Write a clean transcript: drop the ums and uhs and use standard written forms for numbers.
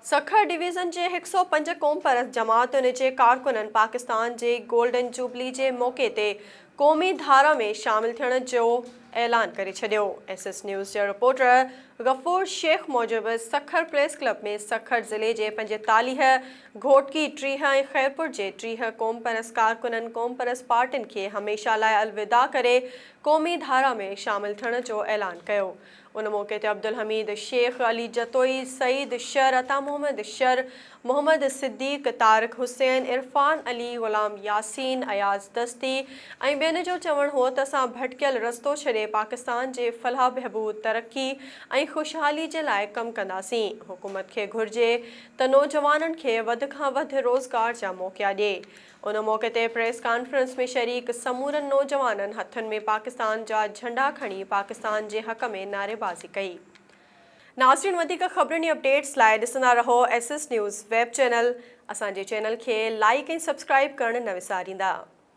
Sukkur division جي 105 قومپرست جماعتن جي ڪارڪنن پاڪستان جي گولڊن جوبلي جي موقعي تي قومي ڌارا ۾ شامل ٿيڻ جو اعلان ڪري ڇڏيو. ايس ايس نيوز جي رپورٽر غفور شيخ موجب سکر پريس ڪلب ۾ سکر ضلعي جي 45، گهوٽڪي 30 ۽ خيرپور جي 30 قومپرست ڪارڪنن قومپرست پارٽين کي هميشه لاء الوداع ڪري قومي ڌارا ۾ شامل ٿيڻ جو اعلان ڪيو. ان موقعي تي عبدالحميد شيخ، علي جتوئي، سعيد شر، عطا محمد شر، محمد صديق، طارق حسين، عرفان علي، غلام ياسين، اياز دستي ۽ ٻين جو چوڻ هو ته اسان ڀٽڪيل رستو ڇڏي پاڪستان جي فلاح بهبود، ترقي ۽ خوشحالي جي لاء ڪم ڪنداسين، حڪومت کي گهرجي ته نوجوانن کي وڌ کان وڌ روزگار جا موقعا ڏي. ان موقعي تي پريس ڪانفرنس ۾ شريڪ سمورن نوجوانن هٿن ۾ پاڪستان جا جهنڊا کڻي پاڪستان جي حق ۾ نعريبازي ڪئي. ناظرين وڌيڪ خبرن ۽ اپڊيٽس لاء ڏسندا رهو S S news web channel اسان جي چينل کي لائيڪ ۽ سبسڪرائيب ڪرڻ نه وساريندا.